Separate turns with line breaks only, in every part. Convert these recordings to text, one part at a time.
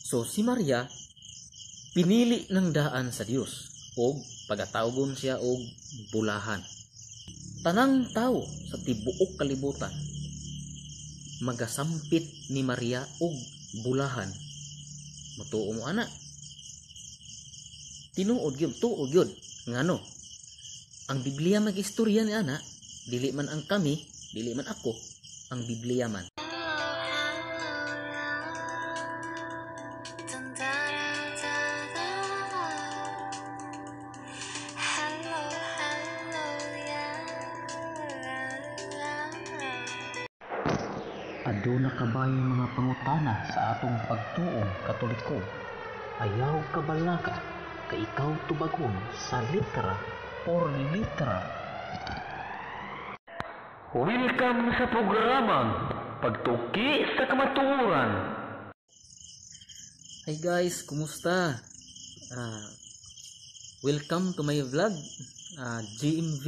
So si Maria pinili ng daan sa Dios og pagatawgon siya og bulahan. Tanang tawo sa tibuok kalibutan magasampit ni Maria og bulahan. Motuo mo ana? Tinuod gyud, tuod gyud. Ngano? Ang Biblia mag-istorya ni ana, dili man ang kami, dili man ako, ang Biblia man. Aduna kabay mga pangutana sa atong pagtuong Katoliko? Ayaw kabalaka kay ikaw tubagon sa litra por litra.
Welcome sa programang Pagtuki sa Kamatuoran.
Hi guys, kumusta? Welcome to my vlog, GMV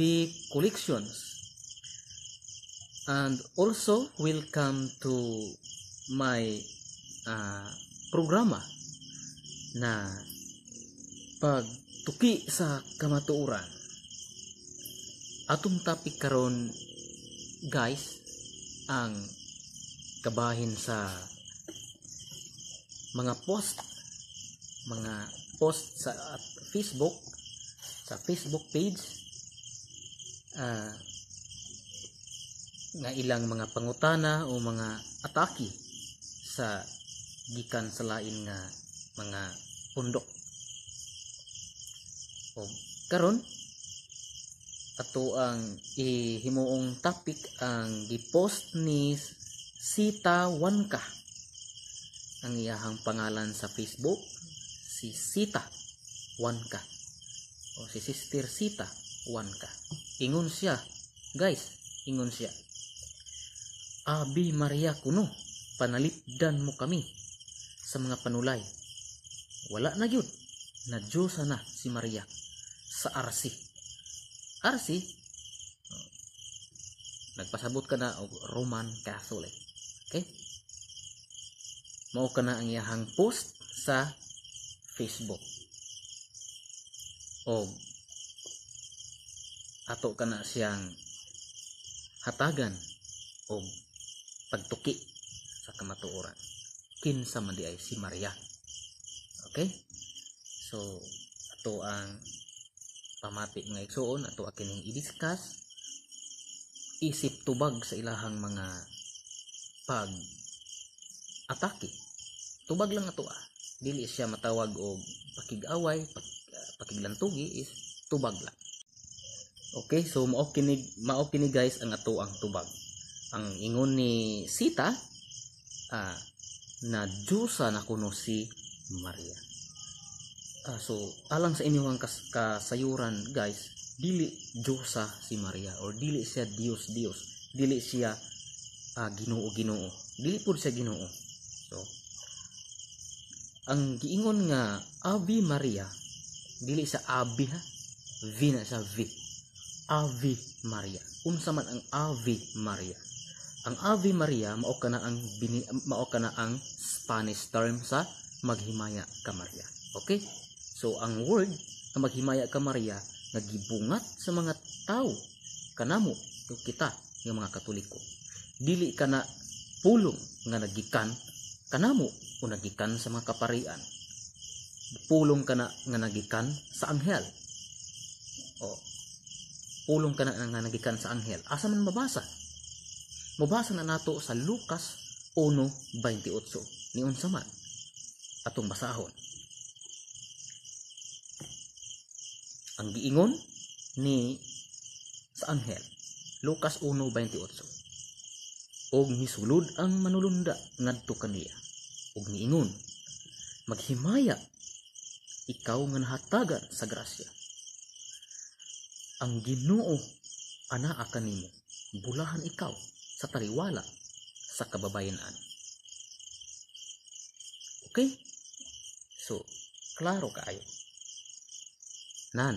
Collections. And also, welcome to my programa na Pagtuki sa Kamatuoran. Atong topic karon, guys, ang kabahin sa mga post sa Facebook page nga ilang mga pangutana o mga atake sa gikan sa lain nga mga pundok. O karon, ato ang ihimuong topic ang gipost ni Sita Wanka. Ang iyahang pangalan sa Facebook, si Sita Wanka o si Sister Sita Wanka. Ingon siya, guys, ingon siya, "Ave Maria kuno, panalipdan mo kami sa mga panulay. Wala na gyud, na Diyosa na si Maria sa RC." RC, nagpasabot ka na og Roman Catholic. Okay? Mao ka na ang iyahang post sa Facebook. O ato ka na siyang hatagan og pagtuki sa kamatuoran. Kinsa man di ay si Maria? Okay? So, ato ang pamati, mga igsuon, ato kining i-discuss isip tubag sa ilahang mga pag atake. Tubag lang ato ah. Dili siya matawag og pakig-away, pakiglantugi, is tubag lang. Okay, so mao kini, guys, ang ato ang tubag. Ang ingon ni Sita, na Diyosa na kuno si Maria. So alang sa inyong kasayuran, guys, dili Diyosa si Maria or dili siya Dios Dios, dili siya Ginoo Ginoo, dili pud siya Ginoo. So ang giingon nga Ave Maria, dili sa Ave ha, V na sa V. Ave Maria. Unsa man ang Ave Maria? Ang Ave Maria mao kana ang Spanish term sa "Maghimaya ka Maria." Okay? So ang word nga "Maghimaya ka Maria" nga gibungat sa mga tao kanamo o kita nga mga Katoliko. Dili kana pulong nga nagikan kanamo o nagikan sa mga kaparian. Pulong kana nga nagikan sa anghel. O pulong kana nga nagikan sa anghel. Asa man mabasa? Mabasa na nato sa Lucas 1:28. Niunsa man? Atong basahon. Ang giingon ni sa anghel, Lucas 1:28. "Og misulod ang manulunda ngadto kaniya ug niingon, 'Maghimaya ikaw nga nahatagan sa grasya. Ang Ginoo anaa kanimo. Bulahan ikaw sa taliwala sa kababayen-an.'" Okay? So, klaro kaayo. Nan,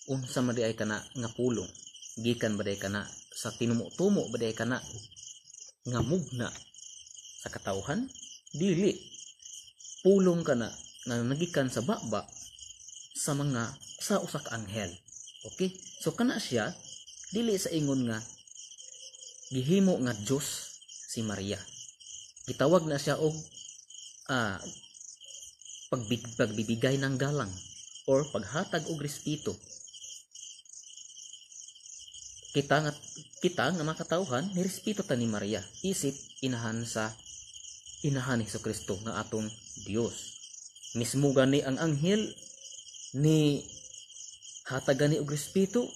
unsa man di ay kana nga pulong? Gikan ba di ay kana sa tinumo-tumo ba di ay kana nga mugna sa katawhan? Dili. Pulong kana nga nagikan sa baba sa mga sa usa ka anghel. Okay? So kana siya dili sa ingon nga gihimo nga Dios si Maria. Gitawag na siya og pagbibigay ng galang or paghatag og respeto. Kita nga mga katawhan, nirespeto ta ni Maria isip inahan sa inahan ni Kristo nga atong Dios. Mismo gani ang anghel ni hatag gani og respeto.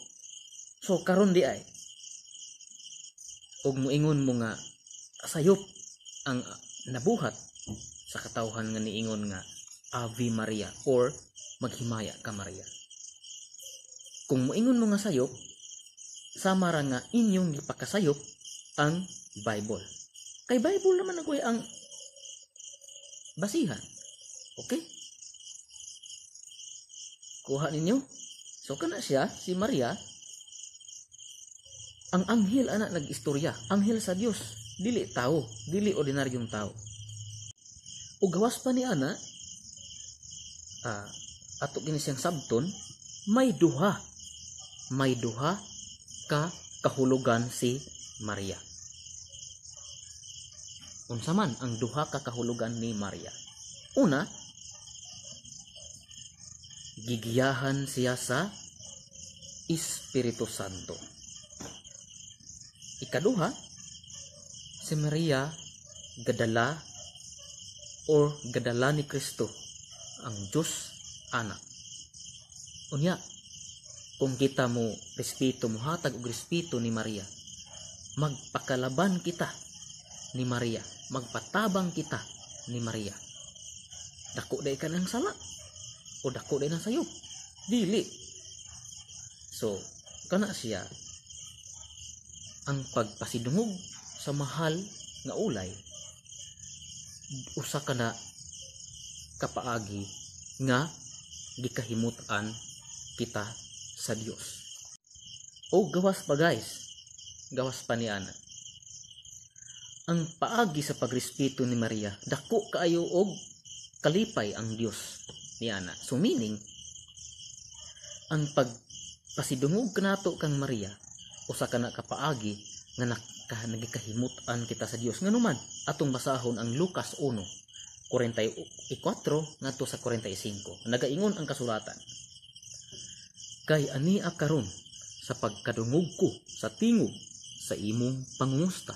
So karon di ay og moingon mo nga sayop ang nabuhat sa katawhan nga niingon nga Ave Maria or maghimaya ka, Maria. Kung moingon mo nga sayop, sama ra nga inyong gipakasayop ang Bible. Kay Bible naman agoy ang basihan. Okay? Kuha ninyo? So kana siya, si Maria, ang anghel ana nag-istorya, anghel sa Dios, dili tao, dili ordinaryong tao. Ug gawas pa ni ana, ato kini siyang sabton, may duha ka kahulugan si Maria. Unsa man ang duha ka kahulugan ni Maria? Una, gigiyahan siya sa Espiritu Santo. Ikaduha, si Maria gadala or gadala ni Kristo, ang Diyos Anak. Unya, kung kita mo respeto, mo hatag og respeto ni Maria, magpakalaban kita ni Maria, magpatabang kita ni Maria. Dako day ka ng sala o dako day ng sayop? Dili. So, kana siya ang pagpasidungog sa mahal nga ulay, usa ka na kapaagi nga gikahimutan kita sa Dios. O gawas pa, guys, gawas pa ni ana. Ang paagi sa pagrespeto ni Maria, dako kaayo og kalipay ang Dios ni ana. So meaning, ang pagpasidungog kanato kang Maria, usa ka na kapaagi nga nagikahimutan kita sa Dios. Nganuman, atong basahon ang Lucas 1:44 ngadto sa 45. Nagaingon ang kasulatan: "Kay ania karon sa pagkadungog ko sa tingog sa imong pangungusta,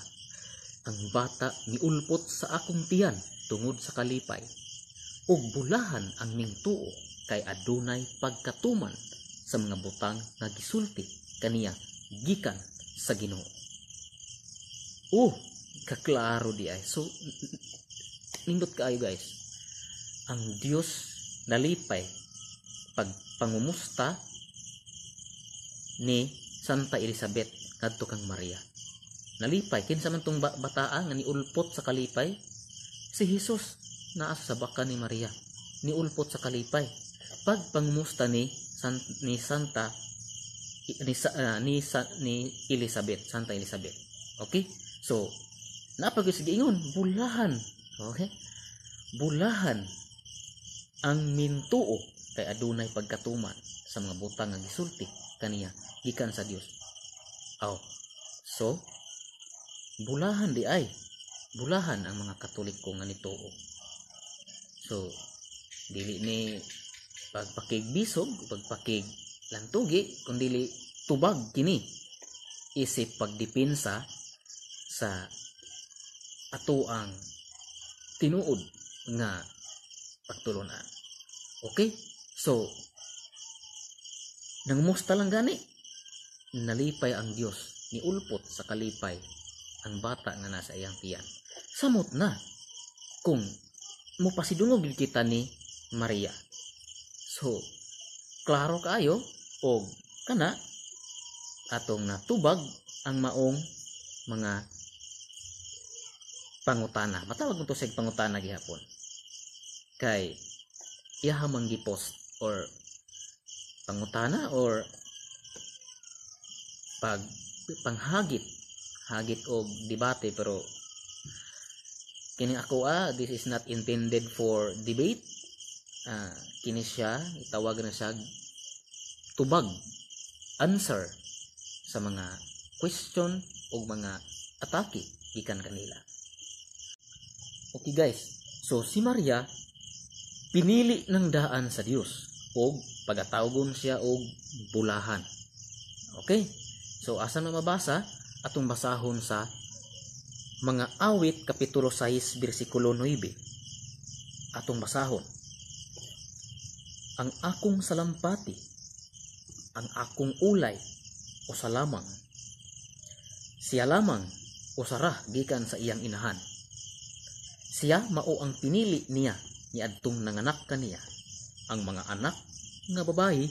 ang bata miulpot sa akong tiyan tungod sa kalipay. Ug bulahan ang mingtuo kay adunay pagkatuman sa mga butang nga gisulti kaniya gikan sa Ginoo." Oh, kaklaro di ay. So nindot kaayo, guys. Ang Dios nalipay pag pangumusta ni Santa Elizabeth ngadto kang Maria. Nalipay kinsa man tong bataa nga niulpot sa kalipay? Si Jesus naa sa baka ni Maria. Niulpot sa kalipay pag pangumusta ni Santa ni, ni, ni Elizabeth, Santa Elizabeth. Okay? So, napag sige ingon, bulahan. Okay? Bulahan ang mintuo kay adunay pagkatuman sa mga butang nga gisulti kaniya gikan sa Dios. Aw. So, bulahan di ay. Bulahan ang mga Katoliko nga nituo. So, dili ni pagpakigbisog, pagpakig lantugi, kundi tubag kini isip pagdepensa sa atoang tinuod nga pagtulunan. Okay? So, nangumusta lang gani, nalipay ang Dios, niulpot sa kalipay ang bata nga nasa iyang tiyan. Samot na kung mopasidungog gyud kita ni Maria. So, klaro kaayo og kana atong natubag ang maong mga pangutana. Matawag mo to sa pangutana gihapon. Kay iyaha man gipost or pangutana or pag panghagit hagit og debate, pero Kini ako ah, this is not intended for debate. Kini siya itawag na siya tubag, answer sa mga question o mga atake gikan kanila. Okay guys, so si Maria pinili ng daan sa Dios og pagatawgon siya og bulahan. Okay? So asa na mabasa? Atong basahon sa Mga Awit kapitulo 6 bersikulo 9. Atong basahon. "Ang akong salampati, ang akong ulay usa lamang. Siya lamang usa ra gikan sa iyang inahan. Siya mao ang pinili niya niadtong nanganak kaniya. Ang mga anak nga babayi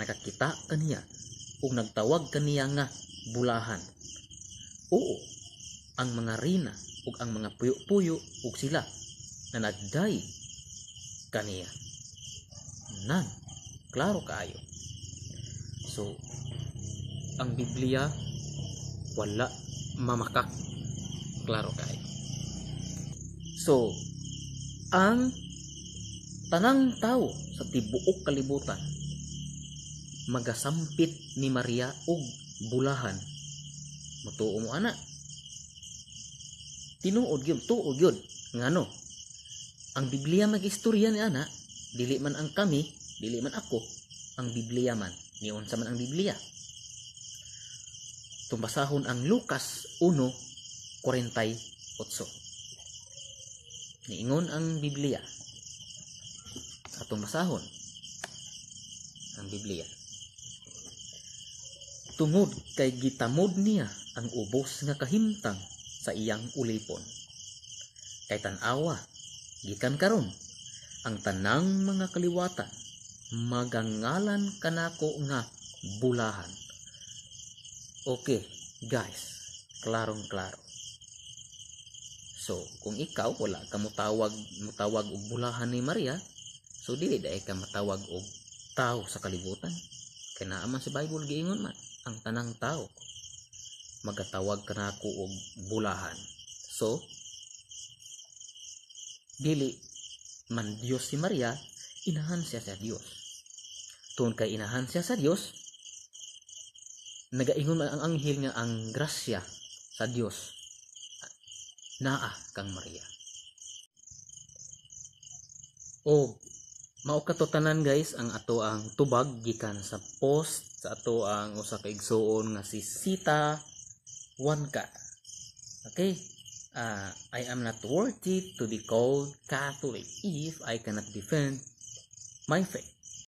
nakakita kaniya ug nagtawag kaniya nga bulahan. Oo, ang mga reyna ug ang mga puyo-puyo ug sila na nagdayeg kaniya." Nan, klaro kaayo. So, ang Biblia wala mamakak. Klaro kaayo. So, ang tanang tao sa tibuok kalibutan magasampit ni Maria og bulahan. Mutuo mo ana? Tinuod gyud, tuod gyud. Ngano? Ang Biblia mag-istorya ni ana, dili man ang kami, dili man ako, ang Biblia man. Niunsa man ang Biblia? Tumbasahon ang Lucas 1:48. Niingon ang Biblia. Atong basahon ang Biblia. "Tungod kay gitamod niya ang ubos nga kahimtang sa iyang ulipon. Kay tan-awa, gikan karon ang tanang mga kaliwatan magangalan kanako nga bulahan." Okay, guys, klarong klaro. So, kung ikaw wala ka mutawag og bulahan ni Maria, so dili diay ka matawag og tao sa kalibutan. Kay naa man sa Bible, giingon man ang tanang tao magatawag kanako og bulahan. So, dili man Dios si Maria, inahan siya sa Dios. Tungod kay inahan siya sa Dios, nagaingon man ang anghel nga ang grasya sa Dios naa kang Maria. O mao kato tanan guys ang ato ang tubag gikan sa post sa ato ang usa ka igsuon nga si Sita Wanka. Okay? I am not worthy to be called Catholic if I cannot defend my faith.